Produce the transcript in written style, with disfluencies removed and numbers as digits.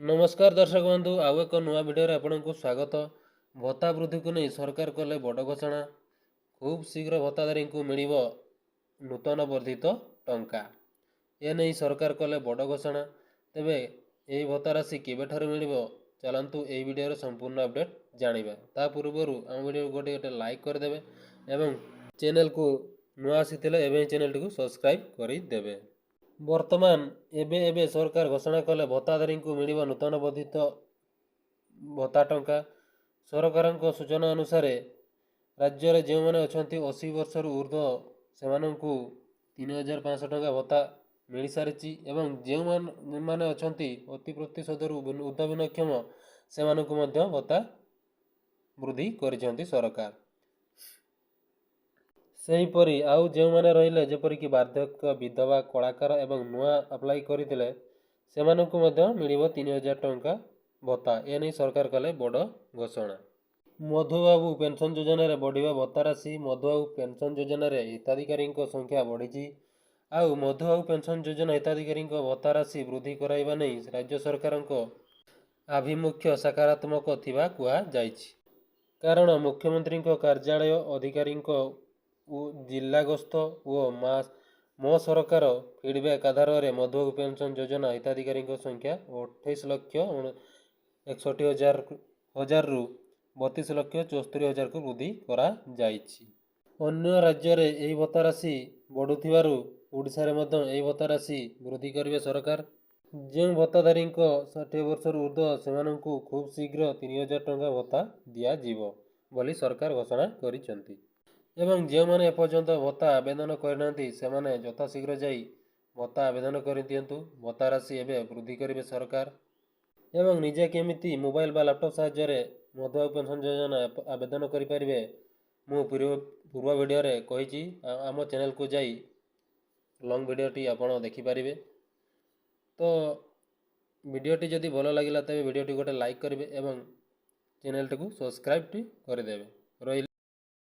ନମସ୍କାର ଦର୍ଶକ ବନ୍ଧୁ, ଆଉ ଏକ ନୂଆ ଭିଡ଼ିଓରେ ଆପଣଙ୍କୁ ସ୍ୱାଗତ। ଭତ୍ତା ବୃଦ୍ଧିକୁ ନେଇ ସରକାର କଲେ ବଡ଼ ଘୋଷଣା। ଖୁବ୍ ଶୀଘ୍ର ଭତ୍ତାଧାରୀଙ୍କୁ ମିଳିବ ନୂତନ ବର୍ଦ୍ଧିତ ଟଙ୍କା। ଏନେଇ ସରକାର କଲେ ବଡ଼ ଘୋଷଣା। ତେବେ ଏହି ଭତ୍ତା ରାଶି କେବେଠାରୁ ମିଳିବ, ଚାଲନ୍ତୁ ଏହି ଭିଡ଼ିଓର ସମ୍ପୂର୍ଣ୍ଣ ଅପଡ଼େଟ୍ ଜାଣିବା। ତା ପୂର୍ବରୁ ଆମ ଭିଡ଼ିଓକୁ ଗୋଟେ ଗୋଟେ ଲାଇକ୍ କରିଦେବେ ଏବଂ ଚ୍ୟାନେଲକୁ ନୂଆ ଆସିଥିଲେ ଏବେ ହିଁ ଚ୍ୟାନେଲଟିକୁ ସବସ୍କ୍ରାଇବ୍ କରିଦେବେ। ବର୍ତ୍ତମାନ ଏବେ ଏବେ ସରକାର ଘୋଷଣା କଲେ, ଭତ୍ତାଧାରୀଙ୍କୁ ମିଳିବ ନୂତନ ବର୍ଦ୍ଧିତ ଭତ୍ତା ଟଙ୍କା। ସରକାରଙ୍କ ସୂଚନା ଅନୁସାରେ ରାଜ୍ୟରେ ଯେଉଁମାନେ ଅଛନ୍ତି 80 ବର୍ଷରୁ ଉର୍ଦ୍ଧ୍ୱ, ସେମାନଙ୍କୁ 3500 ଟଙ୍କା ଭତ୍ତା ମିଳିସାରିଛି ଏବଂ ଯେଉଁମାନେ ଅଛନ୍ତି ଅତି ପ୍ରତିଶତରୁ ଉର୍ଦ୍ଧ୍ୱ ଭିନ୍ନକ୍ଷମ, ସେମାନଙ୍କୁ ମଧ୍ୟ ଭତ୍ତା ବୃଦ୍ଧି କରିଛନ୍ତି ସରକାର। ସେହିପରି ଆଉ ଯେଉଁମାନେ ରହିଲେ, ଯେପରିକି ବାର୍ଦ୍ଧକ୍ୟ, ବିଧବା, କଳାକାର ଏବଂ ନୂଆ ଆପ୍ଲାଏ କରିଥିଲେ, ସେମାନଙ୍କୁ ମଧ୍ୟ ମିଳିବ 3000 ଟଙ୍କା ଭତ୍ତା। ଏନେଇ ସରକାର କଲେ ବଡ଼ ଘୋଷଣା। ମଧୁବାବୁ ପେନ୍ସନ୍ ଯୋଜନାରେ ବଢ଼ିବ ଭତ୍ତା ରାଶି। ମଧୁବାବୁ ପେନ୍ସନ୍ ଯୋଜନାରେ ହିତାଧିକାରୀଙ୍କ ସଂଖ୍ୟା ବଢ଼ିଛି। ଆଉ ମଧୁବାବୁ ପେନ୍ସନ୍ ଯୋଜନା ହିତାଧିକାରୀଙ୍କ ଭତ୍ତା ରାଶି ବୃଦ୍ଧି କରାଇବା ନେଇ ରାଜ୍ୟ ସରକାରଙ୍କ ଆଭିମୁଖ୍ୟ ସକାରାତ୍ମକ ଥିବା କୁହାଯାଇଛି। କାରଣ ମୁଖ୍ୟମନ୍ତ୍ରୀଙ୍କ କାର୍ଯ୍ୟାଳୟ ଅଧିକାରୀଙ୍କ ଜିଲ୍ଲା ଗସ୍ତ ଓ ମୋ ସରକାର ଫିଡ଼ବ୍ୟାକ୍ ଆଧାରରେ ମଧୁବାବୁ ପେନ୍ସନ୍ ଯୋଜନା ହିତାଧିକାରୀଙ୍କ ସଂଖ୍ୟା 28 ଲକ୍ଷ 61 ହଜାରରୁ 32 ଲକ୍ଷ 74 ହଜାରକୁ ବୃଦ୍ଧି କରାଯାଇଛି। ଅନ୍ୟ ରାଜ୍ୟରେ ଏହି ଭତ୍ତା ରାଶି ବଢ଼ୁଥିବାରୁ ଓଡ଼ିଶାରେ ମଧ୍ୟ ଏହି ଭତ୍ତା ରାଶି ବୃଦ୍ଧି କରିବେ ସରକାର। ଯେଉଁ ଭତ୍ତାଧାରୀଙ୍କ 60 ବର୍ଷରୁ ଉର୍ଦ୍ଧ୍ୱ, ସେମାନଙ୍କୁ ଖୁବ୍ ଶୀଘ୍ର 3000 ଟଙ୍କା ଭତ୍ତା ଦିଆଯିବ ବୋଲି ସରକାର ଘୋଷଣା କରିଛନ୍ତି। ଏବଂ ଯେଉଁମାନେ ଏପର୍ଯ୍ୟନ୍ତ ଭତ୍ତା ଆବେଦନ କରିନାହାନ୍ତି, ସେମାନେ ଯଥାଶୀଘ୍ର ଯାଇ ଭତ୍ତା ଆବେଦନ କରିଦିଅନ୍ତୁ। ଭତ୍ତା ରାଶି ଏବେ ବୃଦ୍ଧି କରିବେ ସରକାର। ଏବଂ ନିଜେ କେମିତି ମୋବାଇଲ ବା ଲାପଟପ୍ ସାହାଯ୍ୟରେ ମଧୁବାବୁ ପେନ୍ସନ୍ ଯୋଜନା ଆବେଦନ କରିପାରିବେ, ମୁଁ ପୂର୍ବ ଭିଡ଼ିଓରେ କହିଛି। ଆମ ଚ୍ୟାନେଲକୁ ଯାଇ ଲଙ୍ଗ୍ ଭିଡ଼ିଓଟି ଆପଣ ଦେଖିପାରିବେ। ତ ଭିଡ଼ିଓଟି ଯଦି ଭଲ ଲାଗିଲା, ତେବେ ଭିଡ଼ିଓଟି ଗୋଟେ ଲାଇକ୍ କରିବେ ଏବଂ ଚ୍ୟାନେଲଟିକୁ ସବସ୍କ୍ରାଇବ୍ଟି କରିଦେବେ। ରହିଲି।